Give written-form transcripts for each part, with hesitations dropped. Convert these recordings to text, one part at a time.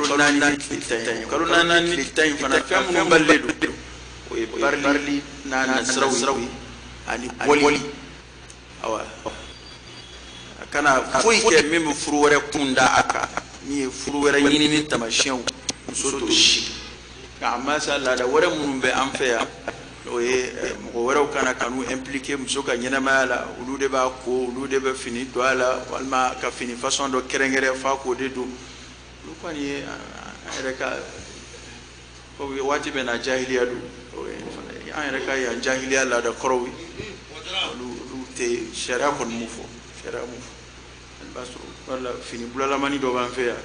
kalo 4 ni tile 10 ye. Kalo 4 ni tile 10 in fana, fɛn minnu balilen don, o ye parili n'a nasiraw ye ani bɔli. Awa, a kana foyi kɛ min bɛ furu wɛrɛ kun da a kan, min ye furu wɛrɛ ɲinini taamasiyɛnw, muso t'o si. Nka a ma sa, laada wɛrɛ minnu bɛ an fɛ yan, o ye mɔgɔ wɛrɛw kana kanu impliqué muso ka ɲɛnamaya la. Olu de b'a ko, olu de bɛ fini don a la, walima ka fini façon dɔ kɛrɛnkɛrɛn f'a k'o de don. Olu kɔni ye an yɛrɛ ka, waati bɛ na jahiliya don, an yɛrɛ ka yan jahiliya laada kɔrɔw ye. Olu tɛ sariya kɔni mun fɔ, sariya mun fɔ. I b'a sɔrɔ wala fini bulalamani dɔ b'an fɛ yan,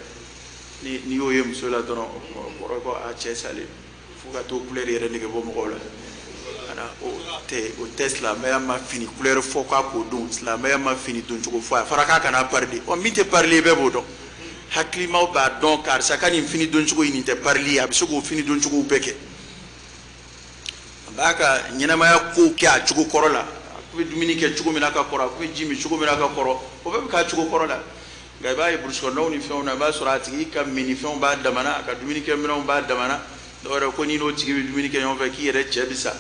ni n'i y'o ye muso la dɔrɔn, o kɔrɔ ko a cɛ salen, fo ka t'o couleur yɛrɛ nege bɔ mɔgɔw la. O tɛ silamɛya ma fini couleur fɔ k'a k'o don, silamɛya ma fini doncogo fɔ. A fɔra k'a kana parili. Ɔ, min tɛ parili ye, bɛɛ b'o dɔn. Hakilimaw b'a dɔn, karisa ka nin fini doncogo in, nin tɛ parili ye. A bɛ se k'o fini doncogow bɛɛ kɛ, a b'a ka ɲɛnamaya kow kɛ a cogo kɔrɔ la. A kun bɛ dumuni kɛ cogo min na ka kɔrɔ, a kun bɛ ji min cogo min na ka kɔrɔ, o bɛɛ bɛ k'a cogo kɔrɔ la. Nka i b'a ye burusi kɔnɔnaw ni fɛnw na, i b'a sɔrɔ a tigi ka minnifɛnw b'a damana, a ka dumunikɛminɛnw b'a damana. Dɔw yɛrɛ ko n'i n'o tigi bɛ dumuni kɛ ɲɔgɔn fɛ, k'i yɛrɛ cɛ bɛ sa.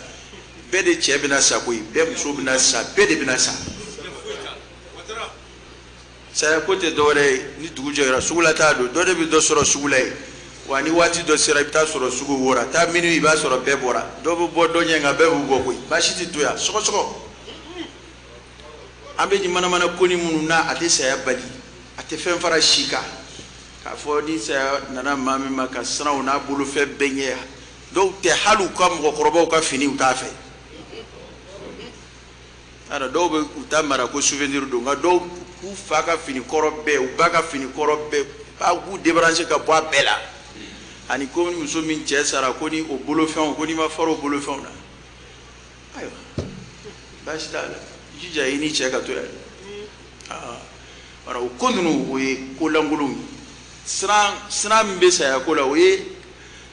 Bɛɛ de cɛ bɛna sa koyi, bɛɛ muso bɛna sa, bɛɛ de bɛna sa. Saya ko tɛ dɔwɛrɛ ye, ni dugu jɛra, sugu la t'a don, dɔ de bɛ dɔ sɔrɔ sugu la yen. Wa ni waati dɔ sera, i bɛ taa sɔrɔ sugu wora taa minuit, i b'a sɔrɔ bɛɛ bɔra. Dɔ bɛ bɔ dɔ ɲɛ, nka bɛɛ b'u bɔ koyi. Baasi tɛ to yan sɔgɔsɔgɔ. An bɛ nin manamana ko ni minnu na, a tɛ saya bali, a tɛ fɛn fara si kan. K'a fɔ ni saya nana maa min ma, ka siran o n'a bolofɛn bɛɛ ɲɛ. Dɔw tɛ hali u ka mɔgɔkɔrɔbaw ka fini, u t'a fɛ. Yala dɔw bɛ u ta mara ko souvenir don, nka dɔw k'u fa ka fini kɔrɔ bɛɛ, u ba ka fini kɔrɔ bɛɛ, b'a k'u débrancher ka bɔ a bɛɛ la. Ani ko muso min cɛ sara, ko ni o bolofɛnw, ko n'i ma fara o bolofɛnw na, ayiwa, baasi t'a la, jija i ni cɛ ka to yan. Aa, wala o ko ninnu, o ye ko lankolonw ye. Siran, siran min bɛ saya ko la, o ye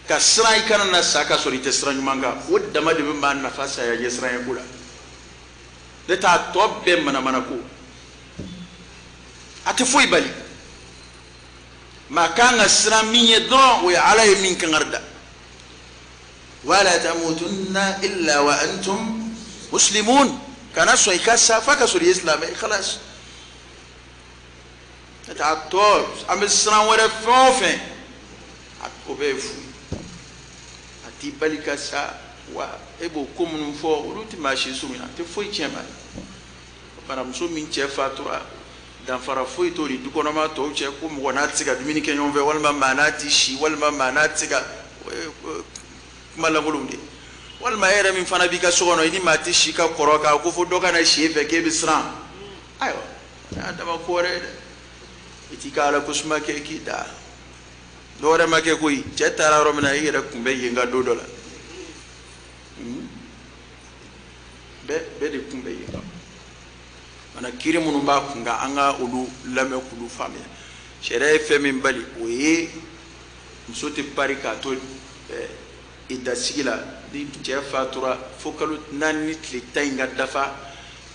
ka siran i kana na sa ka sɔrɔ i tɛ sira ɲuman kan. O dama de bɛ maa nafa saya ɲɛ siran ko la. Ne t'a tɔ bɛɛ manamana ko, a tɛ foyi bali. Maa kan ka siran min ye dɔrɔn, o ye Ala ye min kangari da: wala tamutunna illa wa antum muslimun. Kana sɔn i ka sa f'a ka sɔrɔ i ye silamɛ ye. Khalas, ne t'a tɔ, an bɛ siran wɛrɛ fɛn o fɛn, o bɛɛ ye fu ye, a t'i bali ka sa. Wa e b'o ko minnu fɔ, olu tɛ maa si surunya, a tɛ foyi tiɲɛ maa ye. Baramuso min cɛ fatura, danfara foyi t'o ni dukɔnɔma tɔw cɛ, ko mɔgɔ n'a tɛ se ka dumuni kɛ ɲɔgɔn fɛ, walima maa n'a tɛ si, walima maa n'a tɛ se ka kuma lankolonw de, walima e yɛrɛ min fana b'i ka so kɔnɔ, i ni maa tɛ si ka kɔrɔ kan, ko fo dɔ ka na si e fɛ k'e bɛ siran. Ayiwa, y'a dama ko wɛrɛ ye dɛ. I t'i ka Ala ko suma kɛ k'i da, dɔ wɛrɛ ma kɛ koyi. Cɛ taara yɔrɔ min na, i yɛrɛ kun bɛ yen ka don dɔ la, bɛɛ bɛɛ de kun bɛ yen kan. Mana kiiri minnu b'a kun kan, an ka olu lamɛn k'olu faamuya. Sariya ye fɛn min bali, o ye muso tɛ pari k'a to idasigi la. Ni cɛ fatura, fo kalo 4 ni tile 10 in ka dafa,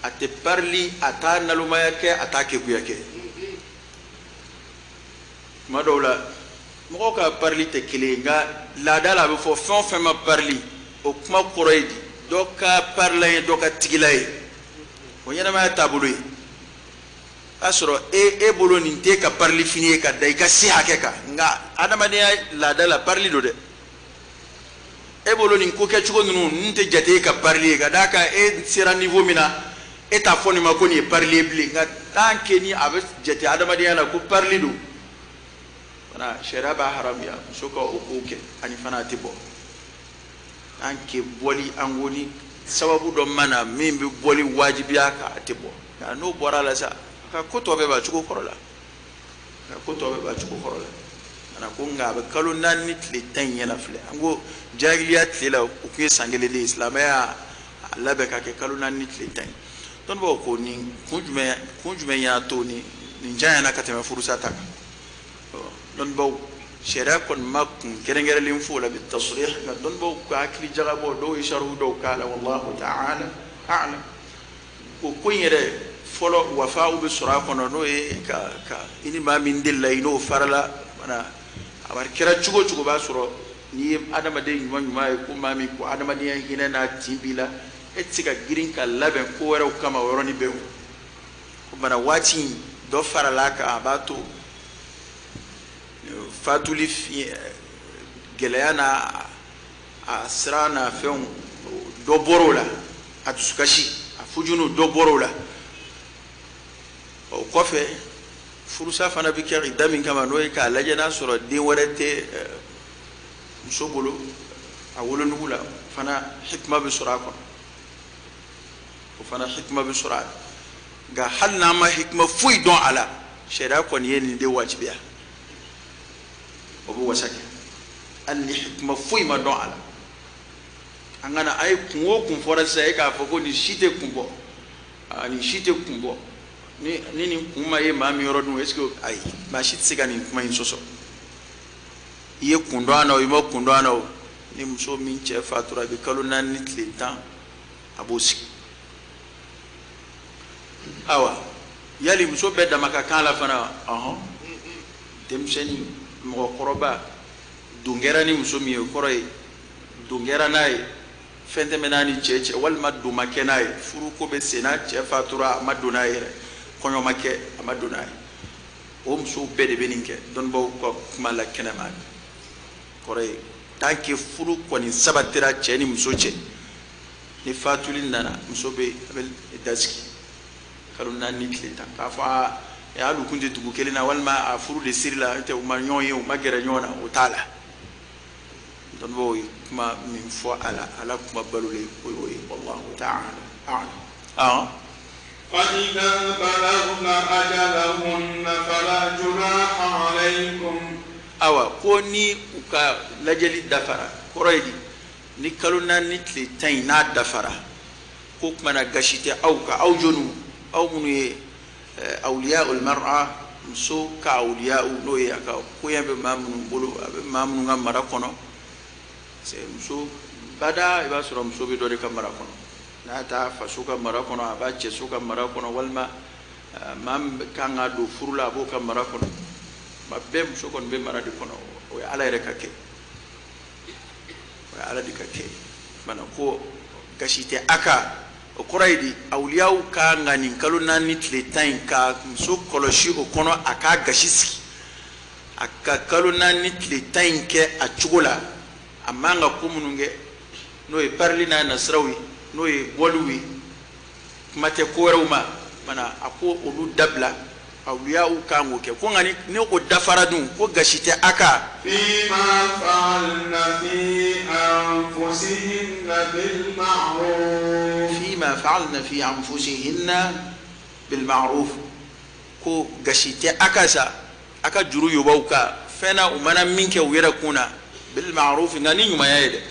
a tɛ parili, a t'a nalomaya kɛ, a t'a kekuya kɛ. Tuma dɔw la, mɔgɔw ka parili tɛ kelen ye, nka laada la, a bɛ fɔ fɛn o fɛn ma parili, o kuma kɔrɔ ye di? Dɔ ka parila ye, dɔ ka tigila ye, o ɲɛnamaya taabolo ye. O y'a sɔrɔ e bolo nin tɛ ka parili fini ye ka da i ka se hakɛ kan, nka adamadenya laada la, parili don dɛ. E bolo nin ko kɛcogo ninnu tɛ jate e ka parili ye, ka d'a kan e sera niveau min na, e t'a fɔ nin ma ko nin ye parili ye bilen. Nka tant que ni a bɛ jate adamadenya la ko parili don fana, sariya b'a haramuya muso ka o kow kɛ. Ani fana a tɛ bɔ tant que bɔli, an ko ni sababu dɔ ma na min bɛ bɔli wajibiya kan, a tɛ bɔ. Nka n'o bɔra a la sa, a ka ko tɔ bɛɛ b'a cogo kɔrɔ la, a ka ko tɔ bɛɛ b'a cogo kɔrɔ la. Kana ko nka a bɛ kalo 4 ni tile 10 in ɲɛna filɛ. An ko jahiliya tile la, o tun ye san kelen de ye. Silamɛya y'a labɛn ka kɛ kalo 4 ni tile 10 ye. Dɔnnibagaw ko nin kun jumɛn, kun jumɛn y'a to nin nin janyana ka tɛmɛ furusa ta kan? Dɔnnibagaw, sariya kɔni ma kun kɛrɛnkɛrɛnlen fo la bi tasrih, nka dɔnnibagaw ka hakili jagabɔ, dɔw ye sarihu dɔw k'a la. Wallahu ta'ala a'lam. O ko in yɛrɛ fɔlɔ, wafaw bɛ sɔrɔ a kɔnɔ, n'o ye ka i ni maa min delila, i n'o farala, mana A bari kɛra cogo o cogo, b'a sɔrɔ n'i ye adamaden ɲuman ɲuman ye, ko maa min ko adamadenya hinɛ n'a tin b'i la, e tɛ se ka girin ka labɛn ko wɛrɛw kama o yɔrɔnin bɛɛ. O o bana waati in dɔ farala a kan, a b'a to fatuli gɛlɛya n'a a siran n'a fɛnw dɔ bɔr'o la, a dusukasi, a fujunu dɔ bɔr'o la. O kɔfɛ, furusa fana bɛ kɛ idda min kama, n'o ye k'a lajɛ n'a sɔrɔ den wɛrɛ tɛ muso bolo a wolonugu la, fana hikima bɛ sɔrɔ a kɔnɔ, o fana hikima bɛ sɔrɔ a la. Nka hali n'an ma hikima foyi dɔn a la, sariya kɔni ye nin de wajibiya, o bɛ wasa kɛ hali ni hikima foyi ma dɔn a la. An kana a ye kun o kun fɔra sisan, e k'a fɔ ko nin si tɛ kun bɔ, nin si tɛ kun bɔ, ni nin kun ma ye maa min yɔrɔ dun, est ce que ayi, maa si tɛ se ka nin kuma in sɔsɔ. I ye kun dɔn a na o, i ma kun dɔn a na o, ni muso min cɛ fatura, a bɛ kalo 4 ni tile 10, a b'o sigi. Awa, yali muso bɛɛ dama ka kan la fana wa? Ɔhɔn, denmisɛnnin, mɔgɔkɔrɔba, don kɛra ni muso min ye, o kɔrɔ ye don kɛra n'a ye, fɛn tɛmɛ n'a ni cɛ cɛ, walima don ma kɛ n'a ye, furu ko bɛ sen na, cɛ fatura, a ma don n'a ye yɛrɛ, kɔɲɔ ma kɛ, a ma don n'a ye, o musow bɛɛ de bɛ nin kɛ. Dɔnnibaaw ka kuma la kɛnɛma, kɔrɔ ye tant que furu kɔni sabatira cɛ ni muso cɛ, ni fatuli nana, muso bɛ a bɛ dasigi kalo 4 ni tile 10. K'a fɔ aa, hali u kun tɛ dugu kelen na, walima a furu de siri la tɛ, u ma ɲɔgɔn ye, u ma gɛrɛ ɲɔgɔn na, o t'a la. Dɔnnibaaw ye kuma min fɔ a la, ala kuma balolen o y'o ye. Wallahu ta'ala a'lam. فإذا بلغن أجلهن فلا جناح عليكم. Awa, ko ni u ka lajɛli dafara, kɔrɔ ye di, ni kalo 4 ni tile 10 in n'a dafara, ko tuma na gasi tɛ aw ka, aw jɔnw, aw minnu ye awliya ul mar'a, muso ka awliya, n'o ye a ka koɲɛ bɛ maa minnu bolo, a bɛ maa minnu ka mara kɔnɔ. Muso bada, i b'a sɔrɔ muso bɛ dɔ de ka mara kɔnɔ, n'a t'a faso ka mara kɔnɔ, a b'a cɛso ka mara kɔnɔ, walima maa min kan ka don furu la, a b'o ka mara kɔnɔ. Ma bɛɛ muso kɔni bɛ mara de kɔnɔ, o ye ala yɛrɛ ka kɛ, o ye ala de ka kɛ. Mana ko gasi tɛ a kan, o kɔrɔ ye di, awliyaw ka kan ka nin kalo 4 ni tile 10 in ka muso kɔlɔsi o kɔnɔ, a k'a gasi sigi, a ka kalo 4 ni tile 10 in kɛ a cogo la. A man ka ko minnu kɛ, n'o ye parili n'a nasiraw ye, n'o ye bɔliw ye, kuma tɛ ko wɛrɛw ma, mana a ko olu dabila, awliyaw kan k'o kɛ. Ko nka ni o dafara dun, ko gasi tɛ a kan. فيما فعلن في أنفسهن بالمعروف. فيما فعلن في أنفسهن بالمعروف, ko gasi tɛ a ka sa, a ka juru yobaw ka fɛn na, u mana min kɛ u yɛrɛ kun na, بالمعروف, nka ni ɲumanya ye dɛ.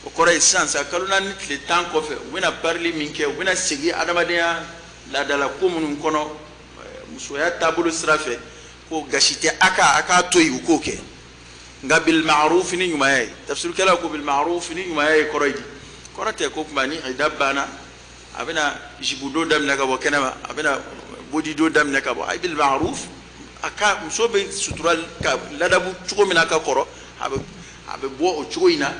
O kɔrɔ ye sisan sa, kalo 4 ni tile 10 kɔfɛ, u bɛna parili min kɛ, u bɛna segin adamadenya laadala ko minnu kɔnɔ, musoya taabolo sira fɛ, ko gasi tɛ a ka, a k'a to yen u k'o kɛ, nka بالمعروف, ni ɲumanya ye. Tafsirikɛlaw ko بالمعروف ni ɲumanya ye kɔrɔ ye di? Kɔrɔ tɛ ko tuma ni idda banna, a bɛna jupe daminɛ ka bɔ kɛnɛma, a bɛna bodido daminɛ ka bɔ. Ayi, بالمعروف, a ka muso bɛ sutura ka ladabu cogo min na ka kɔrɔ, a bɛ bɔ o cogo in na,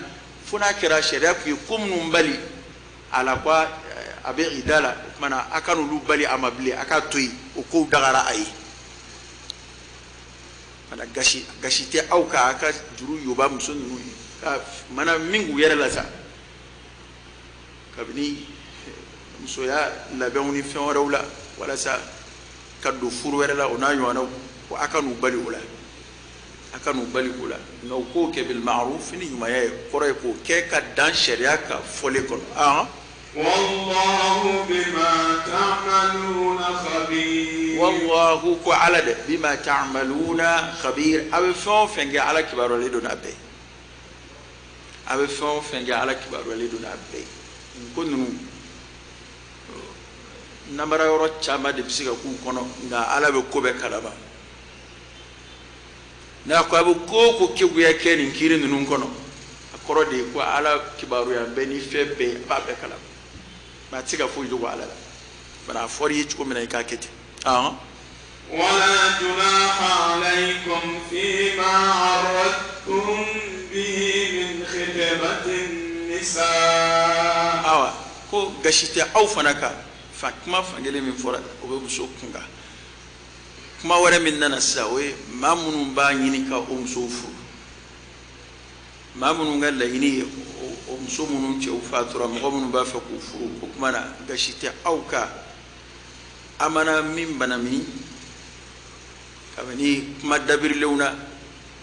fo n'a kɛra sariya tun ye ko minnu bali a la, ko a bɛ idda la, o tuma na a ka n'olu bali a ma bilen, a k'a to yen, o kow dagara a ye. Mana gasi tɛ aw ka, a ka juru yoba muso ninnu ye ka mana min k'u yɛrɛ la sa, kabini musoya labɛnw ni fɛn wɛrɛw la, walasa ka don furu wɛrɛ la, o n'a ɲɔgɔnnaw, ko a ka n'u bali o la, a ka n'u bali o la, nka u k'o kɛ بالمعروف ni ɲumanya ye, kɔrɔ ye k'o kɛ ka dan sariya ka fɔlen kɔnɔ. Ahan. والله بما تعملون خبير. والله, ko ala dɛ, بما تعملون خبير, a bɛ fɛn o fɛn kɛ, ala kibaruyalen don n'a bɛɛ ye. A bɛ fɛn o fɛn kɛ, ala kibaruyalen don n'a bɛɛ ye. Nin ko ninnu, namara yɔrɔ caman de bɛ se ka k'u kɔnɔ, nka ala bɛ ko bɛɛ kalama. N'a ko a bɛ ko o ko keguya kɛ nin kiiri ninnu kɔnɔ, a kɔrɔ de ye ko ala kibaruya bɛɛ ni fɛn bɛɛ, a b'a bɛɛ kalama. Mɛ a tɛ se ka foyi dogo ala la. Bari a fɔra i ye cogo min na, i k'a kɛ ten. Ahan. ولا جناح عليكم فيما عرضتم به من خطبة النساء. Awa, ko gasi tɛ aw fana kan. Fa kuma fankelen min fɔra, o bɛ muso kun kan. Kuma wɛrɛ min nana sisan, o ye maa minnu b'a ɲini ka o musow furu, maa minnu ka laɲini ye o muso minnu cɛw fatura, mɔgɔ minnu b'a fɛ k'u furu. O kuma na, gasi tɛ aw kan a mana min banamini kabini kuma dabirilenw na,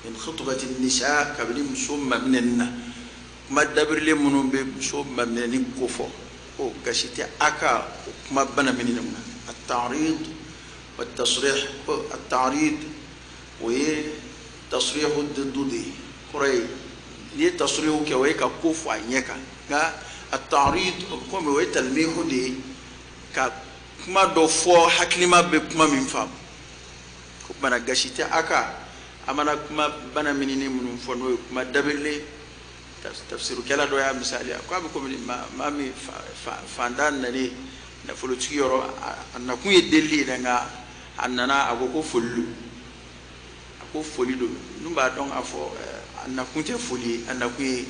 min khutbati nisa, kabini muso maminɛni na, kuma dabirilen minnu bɛ muso maminɛni kofɔ, o gasi tɛ a ka o kuma banaminenw na. At-ta'rid wa tasrih. Ko at-ta'rid, o ye tasrihu diddu de ye. Kɔrɔ ye, n'i ye tasrihu kɛ, o ye ka ko fɔ a ɲɛ kan, nka at-ta'rid komi o ye talmihu de ye, ka kuma dɔ fɔ hakilima bɛ kuma min faamu. O kumana, gasi tɛ a kan a mana kuma bana minini minnu fɔ, n'o ye kuma dabirilen. Tafsirukɛla dɔ y'a misaliya ko a bɛ komi maa min fantan nalen nafolotigi yɔrɔ, a nakun ye delili ye dɛ, nka a nana, a ko ko foli don, a ko foli don. Ninnu b'a dɔn k'a fɔ a nakun tɛ foli ye, a nakun ye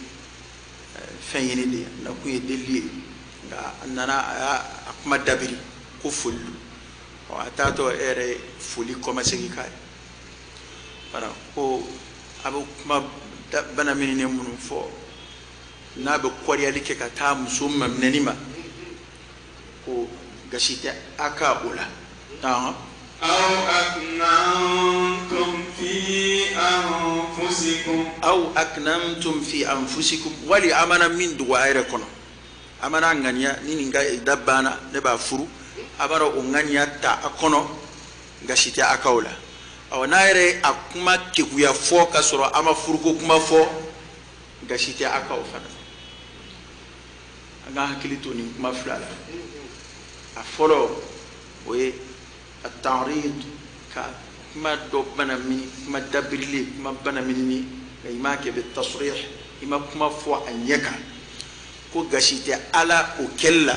fɛn ɲini de ye, a nakun ye delili ye, nka a nana, a y'a a kuma dabiri ko foli don. Ɔ, a taatɔ, e yɛrɛ ye foli kɔmasegin k'a ye. Voilà, ko a bɛ kuma bana mininen minnu fɔ, n'a bɛ kɔriyali kɛ ka taa muso maminɛni ma, ko gasi tɛ a ka o la. أو أكننتم في أنفسكم. أو أكننتم في أنفسكم, wali a mana min dogo a yɛrɛ kɔnɔ, a mana ŋaniya ni nin ka da banna, ne b'a furu, a b'a o ŋaniya ta a kɔnɔ, gasi tɛ a ka o la. Awɔ, n'a yɛrɛ a kuma keguya fɔ ka sɔrɔ a ma furuko kuma fɔ, gasi tɛ a ka o fana. An ka hakili to nin kuma fila la. A fɔlɔ, o ye at-ta'rid, ka kuma dɔ bana mini, kuma dabirilen, kuma bana minini, nka i m'a kɛ bɛ tasrih, i ma kuma fɔ a ɲɛ kan, ko gasi tɛ ala o kɛli la.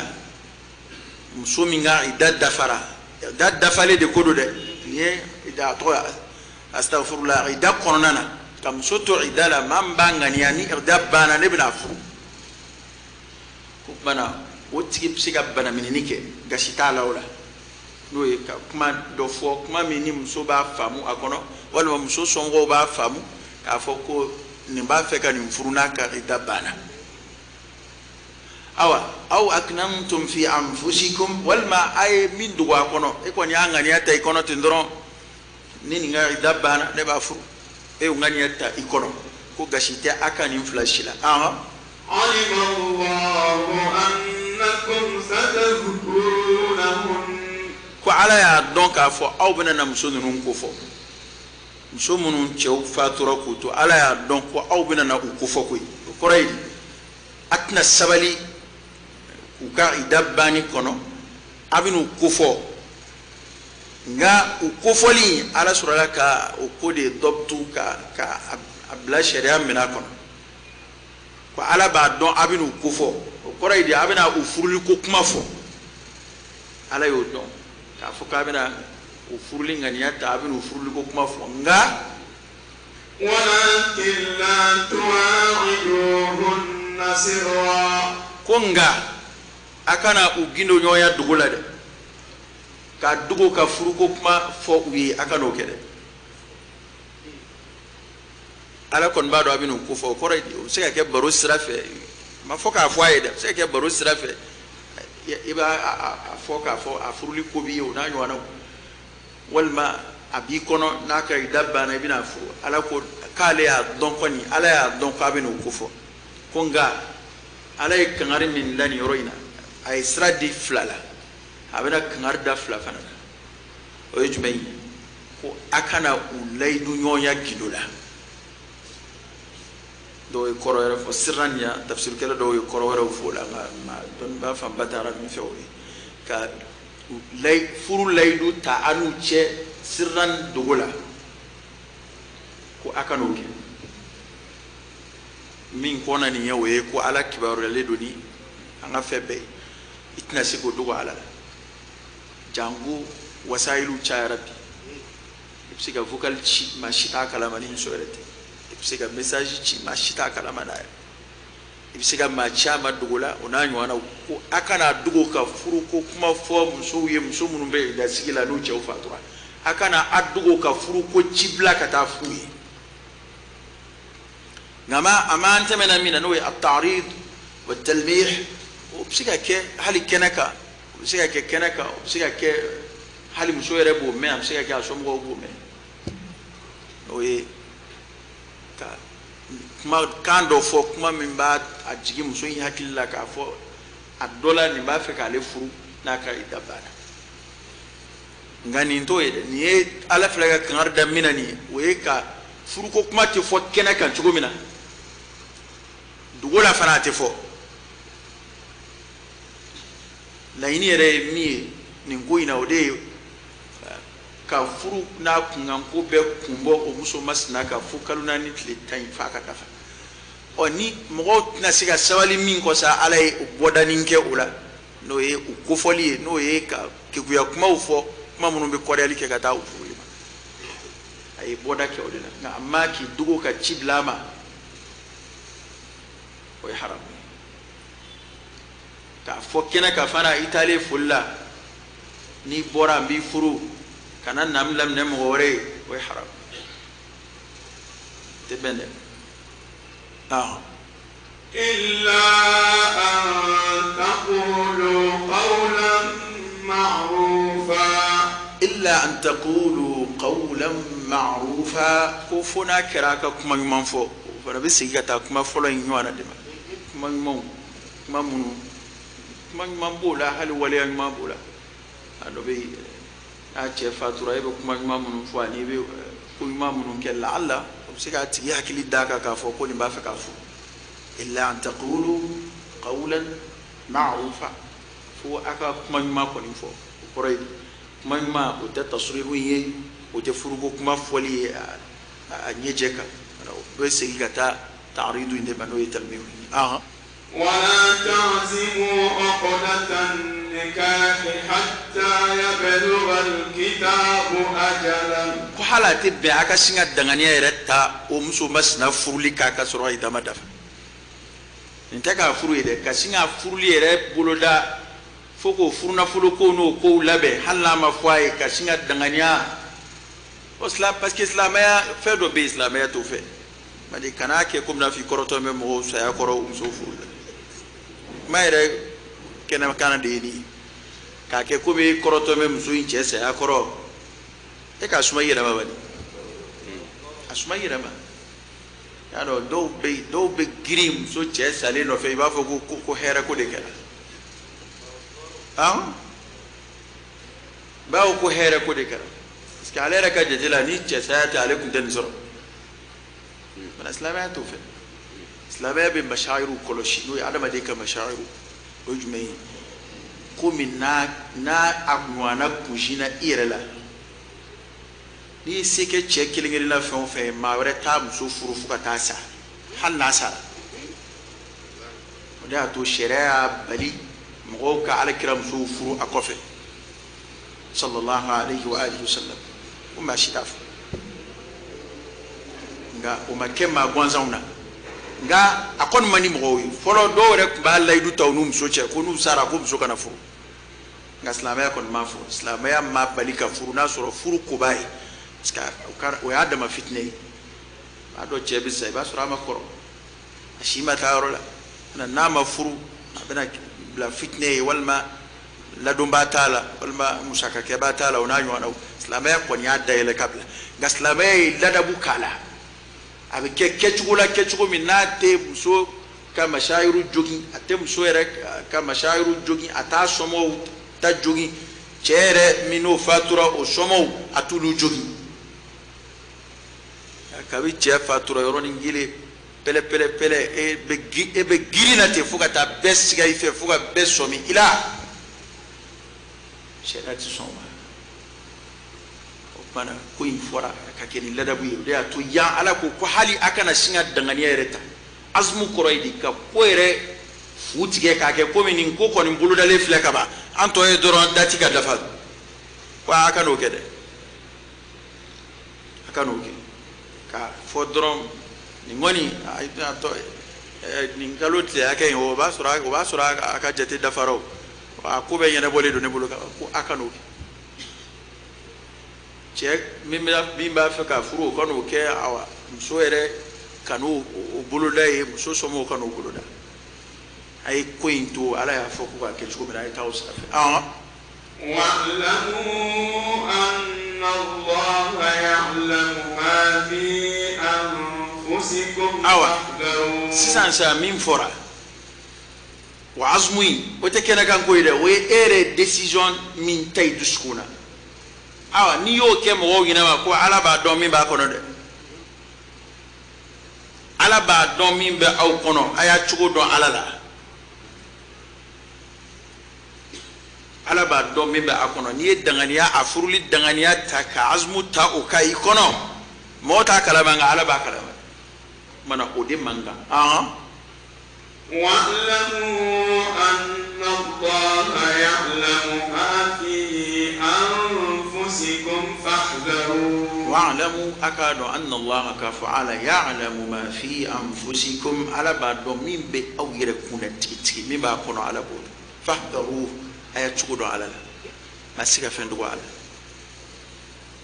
Muso min ka ida dafara, ida dafalen de ko don dɛ, nin ye ida, a tɔgɔ, astagfirullah, ida kɔnɔna na, ka muso to ida la, maa min b'a ŋaniya ni ida banna, ne bɛna furu, ko kumana o tigi bɛ se ka banaminini kɛ, gasi t'a la o la, n'o ye ka kuma dɔ fɔ, kuma min ni muso b'a faamu a kɔnɔ, walima muso somɔgɔw b'a faamu k'a fɔ ko nin b'a fɛ ka nin furu n'a ka ida banna. Awa, أو أكننتم في أنفسكم, walima a ye min dogo a kɔnɔ, e kɔni y'a ŋaniya ta i kɔnɔ ten dɔrɔn, ni nin ka ida banna, ne b'a furu, e y'o ŋaniya ta i kɔnɔ, ko gasi tɛ a ka nin fila si la. Ahan. علم الله أنكم ستذكرونهن. Ko Ala y'a dɔn k'a fɔ aw bɛna na muso ninnu ko fɔ, muso minnu cɛw fatura k'u to, Ala y'a dɔn ko aw bɛna na u ko fɔ koyi. O kɔrɔ ye di? A tɛna sabali k'u ka ida banni kɔnɔ, a bɛna u ko fɔ. Nka u kofɔli, Ala sɔrɔla ka o ko de dɔbtu ka a bila sariya minɛ kɔnɔ, ko Ala b'a dɔn a bɛna u ko fɔ. O kɔrɔ ye di? A bɛna u furuli ko kuma fɔ. Ala y'o dɔn k'a fɔ k'a bɛna o furuli ŋaniya ta, a bɛna o furuli ko kuma fɔ, nka ولكن لا تواعدوهن سرا. Ko nka a kana u gindo ɲɔgɔnya dogo la dɛ, ka dogo ka furuko kuma fɔ u ye, a kan'o kɛ dɛ. Ala kɔni b'a dɔn a bɛna o ko fɔ. O kɔrɔ ye di? O bɛ se ka kɛ baro sira fɛ, ma fɔ k'a fɔ a ye dɛ, a bɛ se ka kɛ baro sira fɛ, i b'a a fɔ k'a fɔ a furuli ko b'i ye, o n'a ɲɔgɔnnaw, walima a b'i kɔnɔ n'a ka da banna, i bɛna furu. Ala ko k'ale y'a dɔn kɔni, Ala y'a dɔn k'a bɛna o ko fɔ. Ko nka Ala ye kangari min da nin yɔrɔ in na, a ye sira di fila la, a bɛna kangari da fila fana na. O ye jumɛn ye? Ko a kana u layidu ɲɔgɔnya gindo la. Dɔw ye kɔrɔ wɛrɛ fɔ siran nin ya, tafsirikɛla dɔw ye kɔrɔ wɛrɛw fɔ o la, nka ma dɔnnibaa fanba taara min fɛ, o ye ka layi furu layidu ta a n'u cɛ siran dogo la, ko a kan'o kɛ. Min kɔnna nin ye, o ye ko Ala kibaruyalen don ni an ka fɛn bɛɛ ye, i tɛna se k'o dogo Ala la, jango wasayilu cayara bi. I bɛ se ka vocal ci, maa si t'a kalama ni muso yɛrɛ tɛ. I bɛ se ka message ci, maa si t'a kalama n'a ye. I bɛ se ka maa ci a ma dogo la, o n'a ɲɔgɔnnaw. Ko a kana dogo ka furuko kuma fɔ musow ye, muso minnu bɛ dasigi la n'u cɛw fatura. A kana a dogo ka furuko ci bila ka taa f'u ye. Nka a ma an tɛmɛna min na, n'o ye at-ta'rid wa talmih, o bɛ se ka kɛ hali kɛnɛ kan, o bɛ se ka kɛ kɛnɛ kan, o bɛ se ka kɛ hali muso yɛrɛ b'o mɛn, a bɛ se ka kɛ a somɔgɔw b'o mɛn. O ye ka kuma kan dɔ fɔ, kuma min b'a a jigin muso in hakili la k'a fɔ a dɔ la nin b'a fɛ k'ale furu n'a ka idda banna. Nka nin t'o ye dɛ. Nin ye Ala filɛ ka kangari da min na nin ye, o ye ka furuko kuma tɛ fɔ kɛnɛ kan cogo min na, dogo la fana a tɛ fɔ. Laɲini yɛrɛ ye min ye nin ko in na, o de ye ka furu n'a kunkanko bɛɛ kun bɔ o muso masina kan fo kalo 4 tile 10 in f'a ka dafa. Ɔ ni mɔgɔw tɛna se ka sabali min kɔ sa, Ala ye o bɔdanin kɛ o la, n'o ye o kofɔli ye, n'o ye ka keguya kumaw fɔ, kuma minnu bɛ kɔrɔyali kɛ ka taa o furuli ma. A ye bɔda kɛ o de la. Nka a ma k'i dogo ka ci bila a ma, o ye haramu ye. K'a fɔ kɛnɛ kan fana, i taalen foli la, n'i bɔra n b'i furu, kana na n laminɛ mɔgɔ wɛrɛ ye, o ye haramu ye. Tɛ bɛn dɛ. إلا أن تقولوا قولا معروفا. إلا أن تقولوا قولا معروفا. Ko fo n'a kɛra a ka kuma ɲuman fɔ, o fana bɛ segin ka taa kuma fɔlɔ in ɲɔgɔn na de ma. Kuma ɲumanw, kuma minnu, kuma ɲuman b'o la, hali waleya ɲuman b'o la. A dɔ bɛ yen, n'a cɛ fatura, e bɛ kuma ɲuman minnu fɔ ani i bɛ ko ɲuman minnu kɛ, laala o bɛ se k'a tigi hakili d'a kan k'a fɔ ko nin b'a fɛ k'a furu. إلا أن تقولوا قولا معروفا. Fo a ka kuma ɲuman kɔni fɔ. O kɔrɔ ye kuma ɲuman, o tɛ tasirihu ye, o tɛ furuko kuma fɔli ye a ɲɛjɛ kan. O bɛ segin ka taa taaridu in de ma, n'o ye talmihu ye. ولا تعزموا عقدة النكاح حتى يبلغ الكتاب أجله. Ko hali a tɛ bɛn a ka sin ka danganiya yɛrɛ ta o muso masina furuli k'a ka sɔrɔ a idda ma dafa. Nin tɛ k'a furu ye dɛ, ka sin ka furuli yɛrɛ boloda fo k'o furunafolo ko n'o kow labɛn, hali n'a ma fɔ a ye, ka sin ka danganiya o sila. Parce que silamɛya fɛn dɔ bɛ yen, silamɛya t'o fɛ. Mali kan'a kɛ komi n'a fɔ i kɔrɔtɔ bɛ mɔgɔw saya kɔrɔ musow furu la. Kuma yɛrɛ kɛnɛkan de ye nin ye, k'a kɛ komi i kɔrɔtɔ bɛ muso in cɛ saya kɔrɔ, e k'a suma i yɛrɛ ma bani, a suma i yɛrɛ ma. Y'a dɔn dɔw bɛ yen, dɔw bɛ girin muso cɛ salen nɔfɛ, i b'a fɔ ko hɛrɛ ko de kɛra. B'a fɔ ko hɛrɛ ko de kɛra, parce que ale yɛrɛ ka jate la, ni cɛ saya tɛ, ale tun tɛ nin sɔrɔ. Mana silamɛya t'o fɛ. Silamɛya bɛ mashayiru kɔlɔsi, n'o ye adamaden ka mashayiru. O ye jumɛn ye? Komi n'a a ɲɔgɔnna kunsinna i yɛrɛ la, n'i ye se kɛ cɛ kelen kelen na fɛn o fɛn ye, maa wɛrɛ t'a muso furu fo ka taa sa, hali n'a sara. O de y'a to sariya y'a bali mɔgɔw ka Alakira musow furu a kɔfɛ, sallallahu alayhi wa alihi wa sallam. Ko maa si t'a fɔ, nka o ma kɛ maa gansanw na. Nka a kɔni man di mɔgɔw ye fɔlɔ. Dɔw yɛrɛ tun b'a layidu ta u n'u muso cɛ ko n'u sara ko muso kana furu. Nka silamɛya kɔni m'a fɔ, silamɛya ma bali ka furu n'a sɔrɔ furu koba ye, parce que o y'a dama fitinɛ ye. A dɔn cɛ bɛ sa, i b'a sɔrɔ a ma kɔrɔ, a si ma taa yɔrɔ la, n'a ma furu a bɛna bila fitinɛ ye, walima ladonba t'a la, walima musakakɛba t'a la, o n'a ɲɔgɔnnaw. Silamɛya kɔni y'a dayɛlɛ ka bila, nka silamɛya ye ladabu k'a la. A bɛ kɛ kɛcogo la, kɛcogo min n'a tɛ muso ka masayiru jogin, a tɛ muso yɛrɛ ka masayiru jogin, a t'a somɔgɔw ta jogin, cɛ yɛrɛ min n'o fatura o somɔgɔw a t'olu jogin. Kabi cɛ fatura yɔrɔnin kelen pɛlɛ pɛlɛ pɛlɛ, e bɛ girin na ten fo ka taa bɛɛ siga i fɛ, fo ka bɛɛ sɔmi i la. Sariya tɛ sɔn o ma. O tuma na ko in fɔra ka kɛ ni ladabu ye. O de y'a to yan Ala ko ko hali a kana sin ka danganiya yɛrɛ ta. Azumu kɔrɔ ye di? Ka ko yɛrɛ fu tigɛ k'a kɛ komi nin ko kɔni bolodalen filɛ ka ban, an tɔ ye dɔrɔn dati ka dafa. Ko a kan'o kɛ dɛ. kan'o kɛ k'a fɔ dɔrɔn nin kɔni a tɔ nin kalo tile hakɛ in, o b'a sɔrɔ a ka jate dafara, o a ko bɛɛ ɲɛnabɔlen don ne bolo, ko a kan'o kɛ. Cɛ min b'a fɛ ka furu, o kan'o kɛ. Awa, muso yɛrɛ kan'o o boloda ye, muso somɔgɔw kan'o boloda. A ye ko in to Ala y'a fɔ ko k'a kɛ cogo min na, a ye taa o sira fɛ. Ɔhɔn. واعلموا أن الله يعلم ما في أنفسكم Awa. فاحذروه. Sisan sa, min fɔra wa azumu in, o tɛ kɛnɛ kan ko ye dɛ, o ye e yɛrɛ décision min ta i dusukun na. Awa, n'i y'o kɛ mɔgɔw ɲɛna ma, ko Ala b'a dɔn min b'a kɔnɔ dɛ, Ala b'a dɔn min bɛ aw kɔnɔ. A y'a cogo dɔn Ala la, Ala b'a dɔn min bɛ a kɔnɔ. N'i ye danganiya, a furuli danganiya ta ka azumu ta o ka i kɔnɔ, mɔgɔ t'a kalama, nka Ala b'a kalama. Mana o de man kan. Ahan. واعلموا أن الله يعلم ما في أنفسكم فاحذروه. واعلموا, a k'a dɔn, أن الله, k'a fɔ Ala, يعلم ما في أنفسكم, Ala b'a dɔn min bɛ aw yɛrɛ kunna tigitigi, min b'a kɔnɔ, Ala b'o dɔn. فاحذروه, a y'a cogo dɔn Ala la. Ma se ka fɛn dogo Ala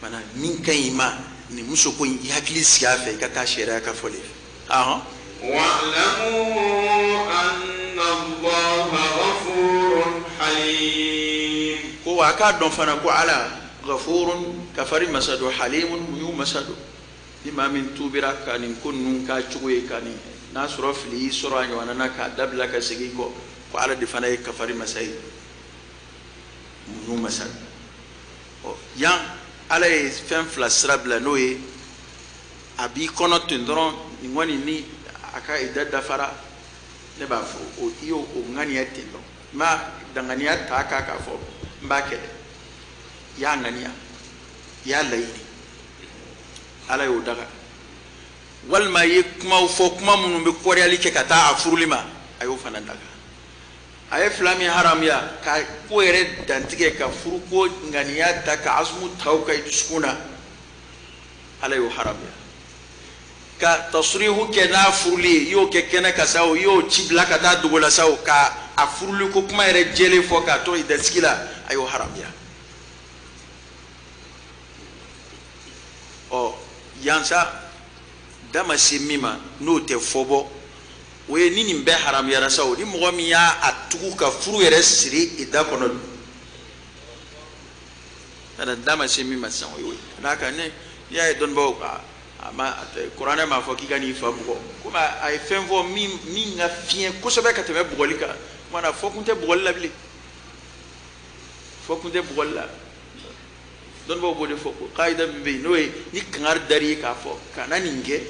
mana. Min ka ɲi i ma, nin muso ko in, i hakili sigi a fɛ, i ka taa sariya ka fɔlen fɛ. Ahan. واعلموا أن الله غفور حليم. Ko wa a k'a dɔn fana ko Ala غفور, kafari masa don, حليم, muɲu masa don. Ni maa min tubira ka nin ko ninnu k'a cogo ye, ka nin n'a sɔrɔ fili y'i sɔrɔ a ɲɔgɔnna na, k'a dabila ka segin i kɔ, ko Ala de fana ye kafari masa ye, muɲu masa don. Ɔ, yan Ala ye fɛn fila sira bila, n'o ye a b'i kɔnɔ ten dɔrɔn, nin kɔni ni a ka idda dafara, ne b'a fɔ o, i y'o o ŋaniya ten dɔrɔn, n b'a danganiya ta k'a fɔ n b'a kɛ dɛ. I y'a ŋaniya, i y'a laɲini, Ala y'o daga. Walima i ye kumaw fɔ, kuma minnu bɛ kɔrɔyali kɛ ka taa a furuli ma, a y'o fana daga. A ye fila min haramuya, ka ko yɛrɛ dantigɛ, ka furuko ŋaniya ta, ka azumu ta o kan i dusukun na, Ala y'o haramuya. Ka tasurihu kɛ n'a furuli ye, i y'o kɛ kɛnɛ kan sa o, i y'o ci bila ka taa dogo la sa o, ka a furuli ko kuma yɛrɛ jɛlen fɔ k'a to i dasigi la, a y'o haramuya. Ɔ, yan sa, da ma se min ma, n'o tɛ fɔ bɔ, o ye ni nin bɛɛ haramuyara sa o, ni mɔgɔ min y'a a tugu ka furu yɛrɛ siri i da kɔnɔ ka da ma se min ma sisan, o y'o ye. Ka d'a kan ne n'i y'a ye dɔnnibagaw ka a ma a tɛ kuranɛ m'a fɔ k'i ka n'i fa bugɔ, komi a ye fɛn fɔ min ka fiɲɛ kosɛbɛ ka tɛmɛ bugɔli kan. Kumana fɔ kun tɛ bugɔli la bilen, fɔ kun tɛ bugɔli la. Dɔnnibagaw b'o de fɔ ko kayida min bɛ yen, n'o ye ni kangari dar'i ye k'a fɔ kana nin kɛ,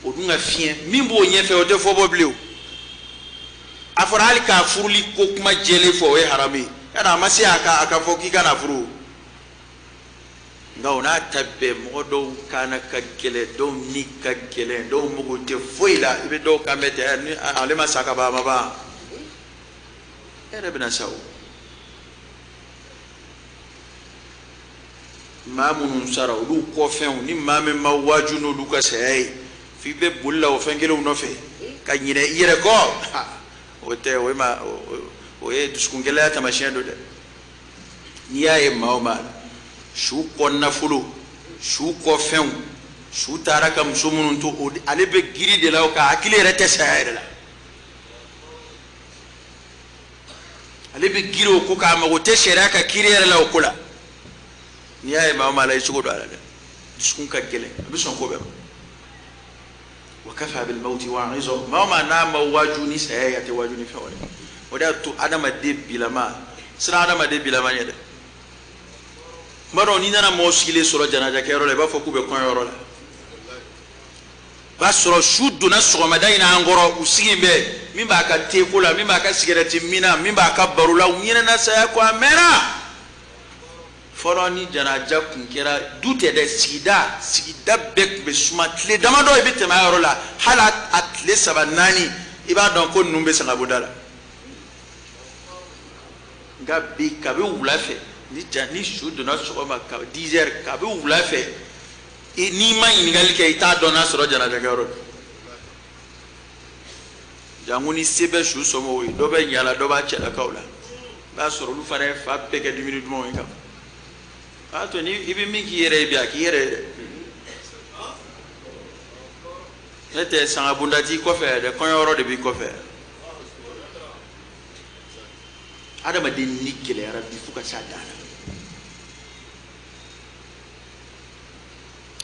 o dun ka fiɲɛ, min b'o ɲɛfɛ, o tɛ fɔ bɔ bilen. O a fɔra hali k'a furuli ko kuma jɛlen fɔ, o ye haramu ye. Yala a ma se a ka fɔ k'i kana furu? Nka o n'a ta bɛɛ, mɔgɔ dɔw kana ka gɛlɛn, dɔw ni ka gɛlɛn, dɔw mago tɛ foyi la. I bɛ dɔw kan mɛn ten, ni ale ma sa ka ban, a ma ban, e yɛrɛ bɛna sa. O maa minnu sara, olu kɔfɛnw, ni maa min ma waaju n'olu ka saya ye, f'i bɛ boli la o fɛn kelenw nɔfɛ ka ɲinɛ i yɛrɛ kɔ. O tɛ o ye ma o ye dusukun gɛlɛya taamasiyɛn don dɛ. N'i y'a ye maa o maa su kɔ nafolo, su kɔ fɛnw, su taara ka muso minnu to, o ale bɛ giri de la, o ka hakili yɛrɛ tɛ saya yɛrɛ la, ale bɛ giri o ko k'a mago tɛ sariya ka kiiri yɛrɛ la o ko la. N'i y'a ye maa o maa la, i cogo don a la dɛ, dusukun ka gɛlɛn, a bɛ sɔn ko bɛɛ ma. وكفى بالموت واعظا. Maa o maa n'a ma waaju ni saya ye, a tɛ waaju ni fɛn wɛrɛ. O de y'a to adamaden bilama siran, adamaden bilama ɲɛ dɛ. Tuma dɔw, n'i nana mɔgɔw sigilen sɔrɔ janajakɛyɔrɔ la, i b'a fɔ k'u bɛ kɔɲɔyɔrɔ la. O b'a sɔrɔ su donna sɔgɔmada in na an kɔrɔ, u sigi bɛ, min b'a ka teko la, min b'a ka sigɛrɛti min na, min b'a ka baro la, u ɲinɛna saya kɔ a mɛnna. Fɔlɔ, ni janaja kun kɛra, du tɛ dɛ, sigida sigida bɛɛ tun bɛ suma. Tile damadɔ i bɛ tɛmɛ a yɔrɔ la, hali a tile saba naani, i b'a dɔn ko ninnu bɛ sangabonda la. Nka bi, kabi wula fɛ, ni ja ni su donna sɔgɔma ka 10 heures, kabi wula fɛ N'i ma ɲininkali kɛ, i t'a dɔn n'a sɔrɔ janajakɛyɔrɔ don. Janko ni se bɛ su somɔgɔw ye, dɔ bɛ ɲa la, dɔ b'a cɛlakaw la, i b'a sɔrɔ olu fana ye fa bɛɛ kɛ dumuni dumanw ye ka ban. O y'a to ni i bɛ min k'i yɛrɛ ye bi, a k'i yɛrɛ ye dɛ. Ne tɛ sangabonda t'i kɔfɛ dɛ, kɔɲɔyɔrɔ de b'i kɔfɛ. Adamaden ni gɛlɛyara bi fo ka s'a dan na.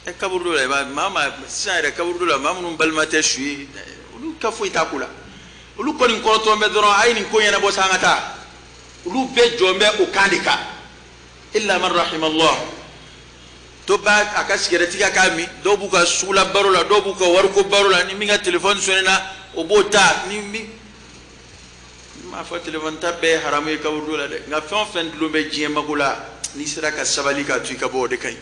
Ɛ, kaburudo la, i b'a maa maa sisan yɛrɛ, kaburudo la, maa minnu balima tɛ su ye, olu ka foyi t'a ko la. Olu kɔni kɔrɔtɔn bɛ dɔrɔn, a ye nin ko ɲɛnabɔ sa, an ka taa. Olu bɛɛ jɔn bɛ o kan de kan, illa man rahimallah. Dɔ b'a a ka sigɛrɛti kɛ k'a min, dɔw b'u ka sugula baro la, dɔw b'u ka wariko baro la. Ni min ka telefɔni sɔnnina, o b'o ta. Ni min n m'a fɔ telefɔni ta bɛɛ ye haramu ye kaburudo la dɛ, nka fɛn o fɛn dulon bɛ diɲɛ mako la, n'i sera ka sabali k'a to i ka bɔ, o de ka ɲi,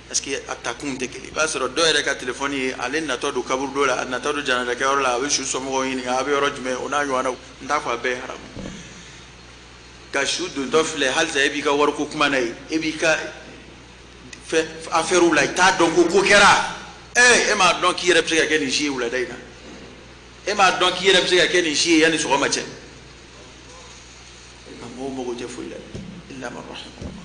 parce que a takun tɛ kelen. I b'a sɔrɔ dɔw yɛrɛ ka telefɔni ye, ale natɔ don kaburudo la, a natɔ don janajakɛyɔrɔ la, a bɛ su somɔgɔw ɲininka a bɛ yɔrɔ jumɛn, o n'a ɲɔgɔnnaw. N t'a fɔ a bɛɛ ye haramu. Ka su dontɔ filɛ, halisa e b'i ka wariko kuma na yen, e b'i ka fɛn affaire la, i t'a dɔn ko ko kɛra. Ee, e m'a dɔn k'i yɛrɛ bɛ se ka kɛ nin si ye wulada in na? E m'a dɔn k'i yɛrɛ bɛ se ka kɛ nin si ye yanni sɔgɔma cɛ? Nka mɔgɔw mago tɛ foyi la, illa man rahimallah.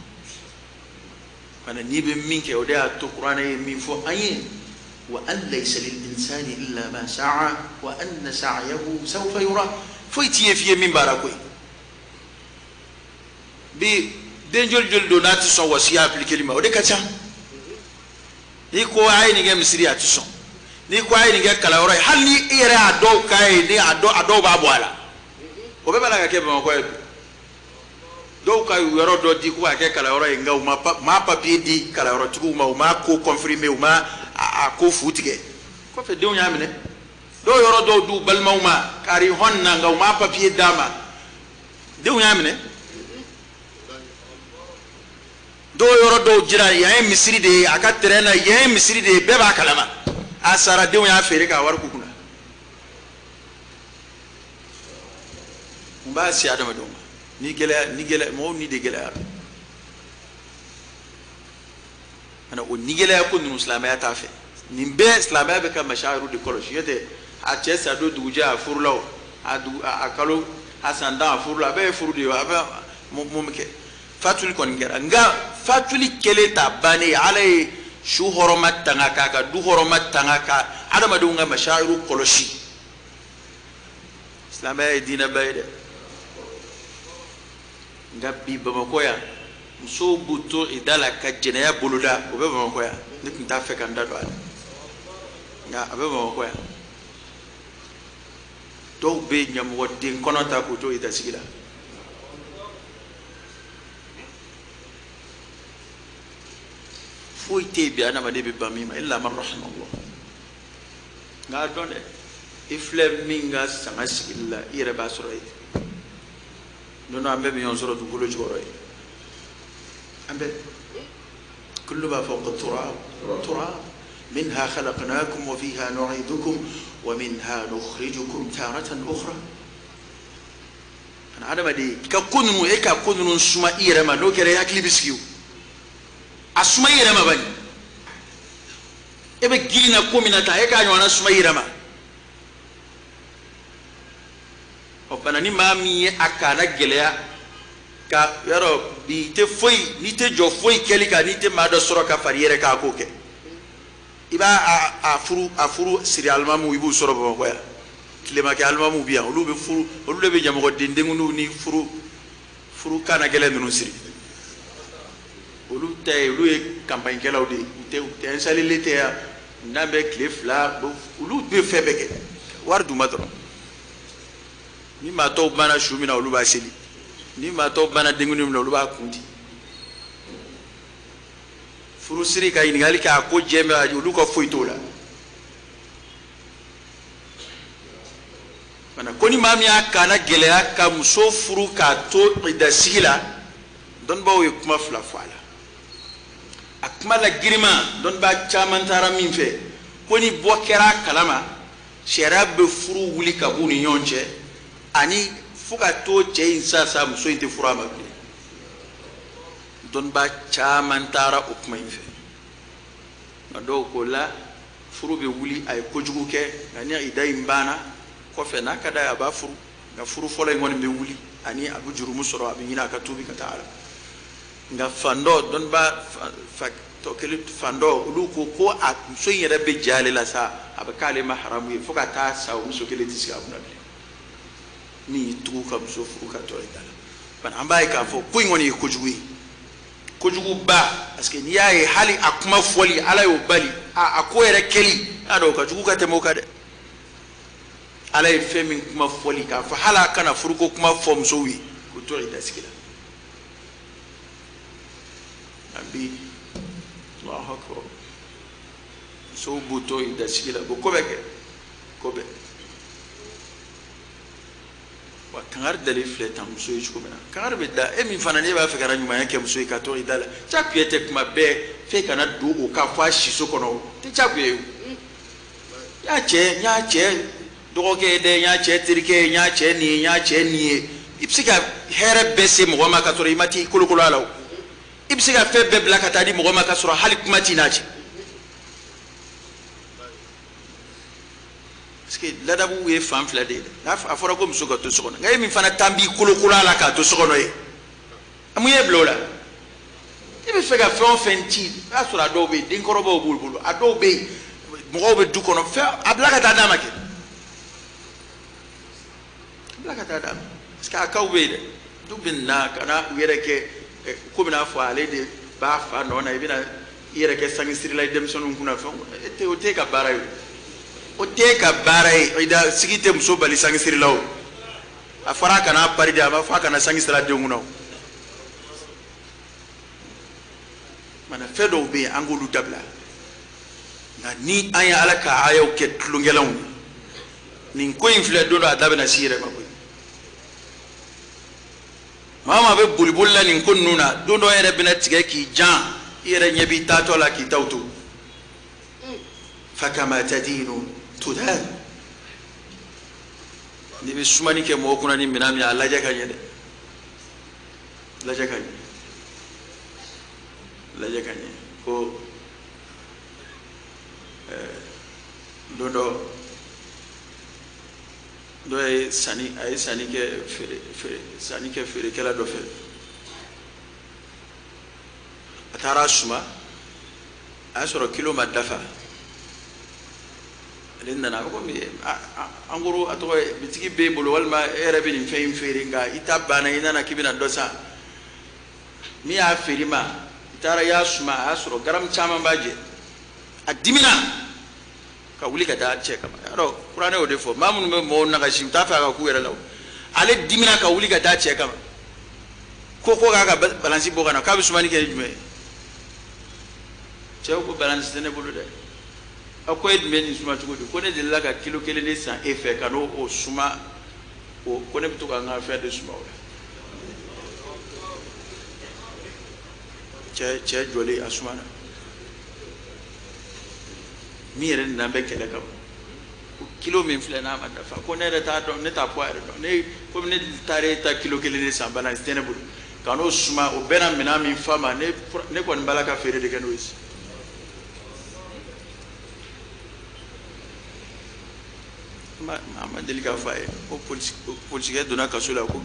Fana n'i bɛ min kɛ, o de y'a to kuranɛ ye min fɔ an ye: wa an laysa lil insani illa ma sa'a wa anna sa'yahu sawfa yura. Foyi t'i ye f'i ye min baara koyi. Bi den joli joli don n'a tɛ sɔn wasiya appliquer ma, o de ka ca. N'i ko a ye nin kɛ misiri, a tɛ sɔn. N'i ko a ye nin kɛ kalanyɔrɔ ye, hali ni i yɛrɛ y'a dɔw k'a ye, ni a dɔw b'a bɔ a la. O bɛɛ b'a la ka kɛ Bamakɔ ye bi. Dɔw ka yɔrɔ dɔ di ko k'a kɛ kalanyɔrɔ ye, nka u ma papiye di kalanyɔrɔtigiw ma, u ma ko confirmer, u ma a ko fu tigɛ. Kɔfɛ denw y'a minɛ. Dɔw yɔrɔ dɔw d'u balimaw ma kari hɔn na, nka u ma papiye d'a ma, denw y'a minɛ. Dɔw yɔrɔ dɔw jira, yan ye misiri de ye, a ka terrain na, yan ye misiri de ye, bɛɛ b'a kalama. A sara, denw y'a feere k'a wari k'u kunna. Mun b'a se adamadenw ma? Ni gɛlɛya, ni gɛlɛya, mɔgɔw ni de gɛlɛyara. Mana o ni gɛlɛya ko ninnu, silamɛya t'a fɛ. Nin bɛɛ, silamɛya bɛ ka mashayiru de kɔlɔsi. N'o tɛ, a cɛ sa don dugujɛ, a furula o, a dugu a kalo, a san 10, a furula, a bɛɛ ye furu de ye. A bɛ mun bɛ kɛ? Fatuli kɔni kɛra, nka fatuli kɛlen t'a bannen ye. Ala ye su hɔrɔma tanga, k'a ka du hɔrɔma tanga, ka adamadenw ka mashayiru kɔlɔsi. Silamɛya ye diinɛba ye dɛ. Nka bi Bamakɔ yan, musow b'u to i da la ka jɛnɛya boloda. O bɛ Bamakɔ yan. Ne tun t'a fɛ ka n da don a la, nka a bɛ Bamakɔ yan. Dɔw bɛ ɲɛmɔgɔden kɔnɔ ta k'u to i da sigi la. Foyi tɛ yen bi adamaden bɛ ban min ma, illa man rahimallah. Nka a dɔn dɛ, i filɛ min ka sanga sigili la, i yɛrɛ b'a sɔrɔ yen. Don dɔ, an bɛɛ bɛ ɲɔgɔn sɔrɔ dugukolo jukɔrɔ ye, an bɛɛ. Kullu ma fawqa turab turab, minha khalaqnakum wa fiha nu'idukum wa minha nukhrijukum taratan ukhra. Ana adamaden ka ko ninnu, e ka ko ninnu suma i yɛrɛ ma, n'o kɛra i hakili bɛ sigi. O a suma i yɛrɛ ma bani, e bɛ girin na ko min na tan, e k'a ɲɔgɔnna suma i yɛrɛ ma. Ɔ, bana ni maa min ye a kana gɛlɛya ka yɔrɔ bi, i tɛ foyi, n'i tɛ jɔ foyi kɛli kan, n'i tɛ maa dɔ sɔrɔ ka fari yɛrɛ k'a ko kɛ, i b'a a furu siri alimamuw, i b'u sɔrɔ Bamakɔ yan. Tilemakɛ alimamuw bɛ yan, olu bɛ furu, olu de bɛ ɲɛmɔgɔden denkundiw ni furu kana gɛlɛn ninnu siri. Olu ta ye, olu ye campagne-kɛlaw de ye. U tɛ installé tɛ yan n'a bɛ tile 2, olu bɛ fɛn bɛɛ kɛ wari d'u ma dɔrɔn. Ni maa tɔw banna su min na, olu b'a seli. Ni maa tɔw banna denkundi min na, olu b'a kun di. Furusiri ka ɲininkali kɛ, a ko jɛ bɛ, olu ka foyi t'o la. Fana ko ni maa min y'a kana gɛlɛya ka muso furu k'a to idasigi la, dɔnnibaaw ye kuma fila fɔ a la. A kuma la girinman, dɔnnibaa caman taara min fɛ, ko ni bɔ kɛra a kalama, sariya bɛ furu wuli ka b'u ni ɲɔgɔn cɛ, ani fo ka to cɛ in sa sa, muso in tɛ furu a ma bilen. Dɔnnibaa caman taara o kuma in fɛ. Nka dɔw ko la furu bɛ wuli a ye kojugu kɛ, nka ni ida in banna kɔfɛ n'a ka d'a ye a b'a furu, nka furu fɔlɔ in kɔni bɛ wuli ani a bɛ jurumu sɔrɔ, a bɛ ɲini a ka tuubi ka taa a la. Nka fan dɔ dɔnnibaa tɔ kelen fan dɔ olu ko ko a muso in yɛrɛ bɛ ja ale la sa, a bɛ k'ale ma haramu ye fo ka taa sa, o muso kelen tɛ sigi a kunna bilen. Min y'i tugu ka muso furu ka tɔ i da la. Bari an b'a ye k'a fɔ ko in kɔni ye kojugu ye, kojuguba, parce que n'i y'a ye hali a kuma fɔli Ala y'o bali, a ko yɛrɛ kɛli a dɔn o ka jugu ka tɛmɛ o kan dɛ. Ala ye fɛn min kuma fɔli k'a fɔ hali a kana furuko kuma fɔ musow ye k'o to i dasigi la. A bi Allahu akbar, musow b'u to i dasigi la, ko bɛɛ kɛ, ko bɛɛ. Wa kangari dalen filɛ tan muso ye cogo min na, kangari bɛ da e min fana n'e b'a fɛ ka na ɲumanya kɛ muso ye ka to i da la, diyagoya tɛ kuma bɛɛ f'e kana don o kan fɔ a siso kɔnɔ, o tɛ diyagoya ye o. N y'a cɛ dɔgɔkɛ ye dɛ, n y'a cɛ terikɛ ye, n y'a cɛ nin ye, n y'a cɛ nin ye. I bɛ se ka hɛrɛ bɛɛ se mɔgɔ ma ka sɔrɔ i ma t'i kolokolo a la o. I bɛ se ka fɛn bɛɛ bila ka taa di mɔgɔ ma ka sɔrɔ hali kuma t'i n'a cɛ. Parce que ladabu ye fan fila de ye dɛ. N'a a fɔra ko muso ka to so kɔnɔ, nka e min fana tan b'i kolokolo a la k'a to so kɔnɔ ye, a mun y'e bila o la? E bɛ fɛ ka fɛn o fɛn ci, i b'a sɔrɔ a dɔw bɛ yen denkɔrɔbaw b'u bolo, a dɔw bɛ yen mɔgɔw bɛ du kɔnɔ, fɛn a bila ka taa d'a ma kɛ, a bila ka taa d'a ma. Parce que a kaw bɛ yen dɛ, du bɛ na ka na u yɛrɛ kɛ komi n'a fɔ ale de b'a fa nɔ na, i bɛna i yɛrɛ kɛ sangisirila ye denmisɛnninw kunna fɛn, o t'e ka baara ye o, o t'e ka baara ye. I da sigi tɛ muso bali sangisirila o, a fɔra a kana pari de, a ma fɔ a kana sangi sira denw kunna o. Mana fɛn dɔw bɛ yen an k'olu dabila, nka ni an ye Ala ka ayaw kɛ tulonkɛlanw ye, nin ko in filɛ don dɔ a da bɛna s'i yɛrɛ ma koyi. Maa o maa bɛ boliboli la nin ko ninnu na, don dɔ yɛrɛ bɛna tigɛ k'i jan, i yɛrɛ ɲɛ b'i taatɔ la k'i taw to. Fakama tadinu tudan. N'i bɛ sumani kɛ mɔgɔ kunna ni minɛn min ye, a lajɛ ka ɲɛ dɛ, lajɛ ka ɲɛ, lajɛ ka ɲɛ. Ko don dɔ, dɔ ye sanni, a ye sanni kɛ feere, feere, sanni kɛ feerekɛla dɔ fɛ. A taara suma, a y'a sɔrɔ kilo ma dafa. Ale nana, a ko komi en gros a tɔgɔ ye bitigi b'e bolo walima e yɛrɛ bɛ nin fɛn in feere, nka i ta banna, i nana k'i bɛna dɔ san. Min y'a feere ma, i taara i y'a suma, a y'a sɔrɔ garamu caman b'a jɛ. A dimina ka wuli ka taa cɛ kama. Y'a dɔn kuranɛ y'o de fɔ, maa minnu bɛ mɔgɔw nagasi u t'a fɛ a ka k'u yɛrɛ la o. Ale dimina ka wuli ka taa cɛ kama, ko k'a ka balansi bɔ ka na, k'a bɛ sumani kɛ ni jumɛn ye? Cɛw ko balansi tɛ ne bolo dɛ. A ko e dun bɛ nin suma cogo di? Ko ne delila ka kilo kelen de san e fɛ ka n'o o suma, o ko ne bɛ to ka n ka fɛn de suma o la. Cɛ jɔlen a suma na. Min yɛrɛ nana bɛ kɛlɛ kama, ko kilo min filɛ n'a ma dafa, ko ne yɛrɛ t'a dɔn, ne t'a poids yɛrɛ dɔn, ne komi ne taara e ta kilo kelen de san, balansi tɛ ne bolo, ka n'o suma, o bɛnna minɛn min fa ma, ne kɔni b'a la ka feere de kɛ n'o ye sisan. An ma deli k'a fɔ a ye ko polisikɛ donna kaso la, ko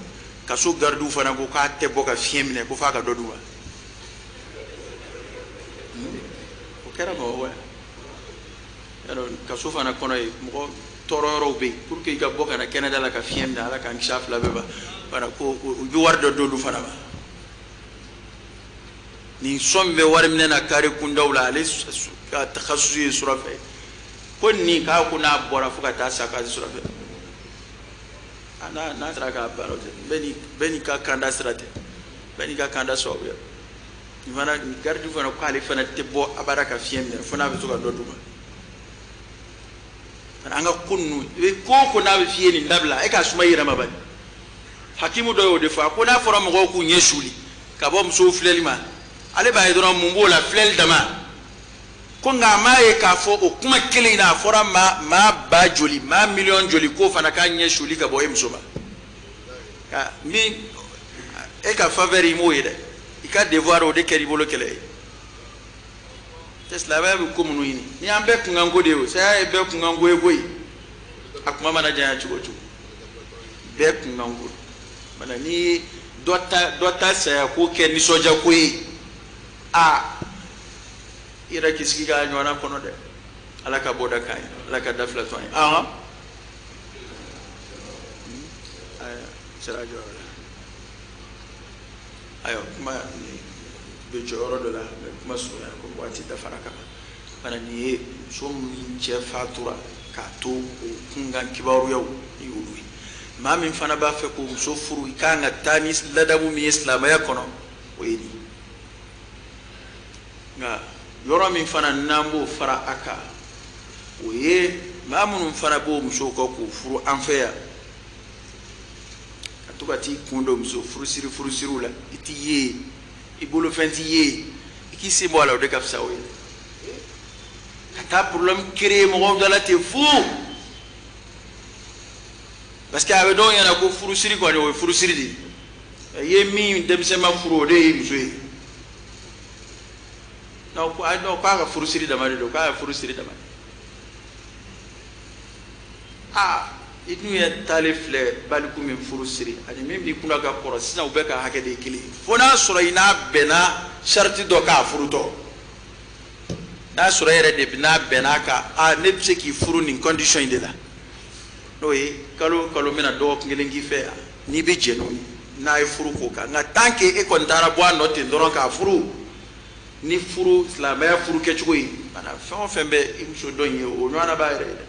kaso garidiw fana ko k'a tɛ bɔ ka fiɲɛ minɛ, ko f'a ka dɔ d'u ma. O kɛra Bamakɔ yan. Yarɔ kaso fana kɔnɔ yen mɔgɔ tɔɔrɔ yɔrɔw bɛ yen, pour que i ka bɔ ka na kɛnɛda la ka fiɲɛ minɛ, Ala k'an kisi a fila bɛɛ ma. Wala ko u bɛ wari dɔ d'olu fana ma. Nin sɔn min bɛ wari minɛ na kari kundaw la, ale ka takasusu ye sura fɛ. Ko nin k'a ko n'a bɔra fo ka taa sa k'a sura fɛ. A n'a sera k'a baara o tɛ. Bɛɛ n'i ka kanda sira tɛ. Bɛɛ n'i ka kanda sababuya. Nin fana, nin garidi fana k'ale fana tɛ bɔ abada ka fiɲɛ minɛ fo n'a bɛ to ka dɔ d'u ma. An ka ko ninnu, i bɛ ko o ko n'a bɛ f'i ye nin dabila, e k'a suma i yɛrɛ ma bani. Hakimu dɔ y'o de fɔ, a ko n'a fɔra mɔgɔw k'u ɲɛ suli ka bɔ musow filɛli ma, ale b'a ye dɔrɔn mun b'o la filɛli dama. Ko nka a m'a ye k'a fɔ o kuma kelen in na, a fɔra maa ba joli, maa miliyɔn joli k'o fana k'a ɲɛ suli ka bɔ e muso ma. Nka min e ka faveur i m'o ye dɛ, i ka devoir o de kɛra i bolo kɛlɛ ye. Tɛ silamɛya bɛ ko minnu ɲini ni an bɛɛ kunkanko de ye, o saya ye bɛɛ kunkanko ye koyi. A kuma mana janya cogo o cogo, bɛɛ kunkanko. Mana ni dɔ ta saya ko kɛ nisɔndiya ko ye, a i yɛrɛ k'i sigi k'a ɲɔgɔnna kɔnɔ dɛ. Ala ka bɔda k'an ye, Ala ka da fila to an ye. Ahan, ayiwa, sira jɔyɔrɔ la. Ayiwa, kuma bɛ jɔ yɔrɔ dɔ la, mɛ kuma surunya ko waati dafara ka ban. Bana nin ye muso min cɛ fatura k'a to o kunkan kibaruyaw ni y'olu ye. Maa min fana b'a fɛ k'o muso furu, i kan ka taa ni ladamu min ye silamɛya kɔnɔ, o ye nin. Nka yɔrɔ min fana n'an b'o fara a kan, o ye maa minnu fana b'o musow kɔ k'o furu an fɛ yan, ka to ka t'i kun don muso furusiri furusiriw la, i t'i ye, i bolofɛn t'i ye, i k'i sen bɔ a la, o de ka fisa o ye. Ka taa problème créer mɔgɔw da la ten fu, parce que a bɛ dɔw ɲɛna ko furusiri kɔni, o ye furusiri de ye. I ye min denmisɛn ma furu, o de ye muso ye. Non, ko ayi, non, k'a ka furusiri dama de don, k'a ka furusiri dama de. Aa, i dun ye taale filɛ, baliku min furu siri ani min b'i kunna ka kɔrɔ sisan, u bɛɛ ka hakɛ de ye kelen ye, fo n'a sɔrɔ i n'a bɛnna sariti dɔ k'a furutɔ. N'a sɔrɔ e yɛrɛ de bi n'a bɛnna kan, a ne bɛ se k'i furu nin condition in de la, n'o ye kalo o kalo n bɛna dɔgɔkun kelen k'i fɛ yan, n'i bɛ jɛn n'o ye, n'a ye furu k'o kan. Nka tant que e kɔni taara bɔ a nɔ ten dɔrɔn k'a furu ni furu silamɛya furu kɛcogo ye, mana fɛn o fɛn bɛ i muso dɔ in ye, o ɲɔgɔnna b'a yɛrɛ ye dɛ.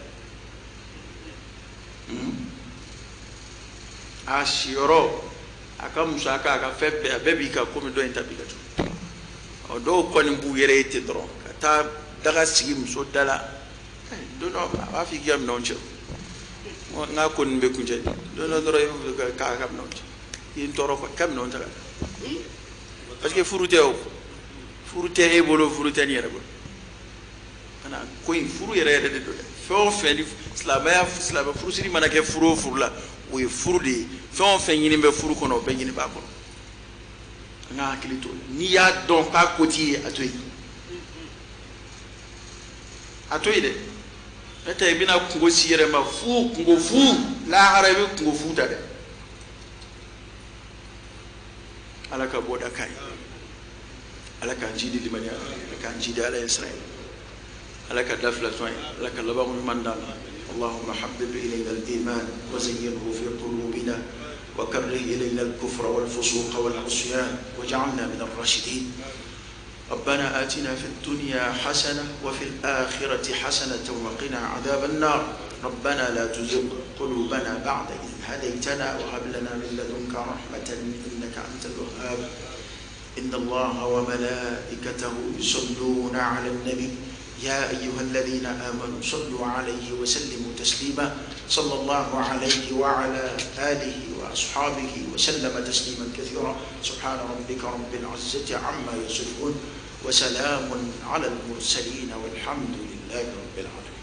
A siyɔrɔ, a ka musaka, a ka fɛn bɛɛ, a bɛɛ b'i kan komi dɔ in ta b'i ka cogo. Ɔ, dɔw kɔni b'u yɛrɛ ye ten dɔrɔn ka taa daga sigi muso da la. Don dɔ a b'a fɔ i k'i ka minɛnw cɛ, n k'a ko ninnu bɛ kuncɛ. Don dɔ dɔrɔn i bɛ k'a ka minɛnw cɛ, i ye n tɔɔrɔ quoi, i ka minɛnw ta ka taa, parce que furu tɛ o, furu tɛ e bolo, furu tɛ nin yɛrɛ bolo. Kana ko in furu yɛrɛ yɛrɛ de don dɛ. Fɛn o fɛn ni silamɛya, silamɛ furusiri mana kɛ furu o furu la, o ye furu de ye. Fɛn o fɛn ɲini bɛ furu kɔnɔ, o bɛɛ ɲini b'a kɔnɔ. An ka hakili to o la. N'i y'a dɔn k'a ko t'i ye, a to yen, a to yen dɛ. N'o tɛ i bɛna kungo si yɛrɛ ma fu, kungo fu lahara, i bɛ kungo fu ta dɛ. Ala ka bɔda k'an ye, Ala k'an jidi limaniya, Ala k'an jidi Ala ye sira ye, Ala ka da fila tɔn ye, Ala ka labanko ɲuman d'an ma. اللهم حبب إلينا الإيمان وزينه في قلوبنا، وكره إلينا الكفر والفسوق والعصيان، واجعلنا من الراشدين. ربنا آتنا في الدنيا حسنة وفي الآخرة حسنة وقنا عذاب النار. ربنا لا تزغ قلوبنا بعد إذ هديتنا، وهب لنا من لدنك رحمة إنك أنت الوهاب. إن الله وملائكته يصلون على النبي، يا أيها الذين آمنوا صلوا عليه وسلموا تسليما. صلى الله عليه وعلى آله وأصحابه وسلم تسليما كثيرا. سبحان ربك رب العزة عما يصفون، وسلام على المرسلين، والحمد لله رب العالمين.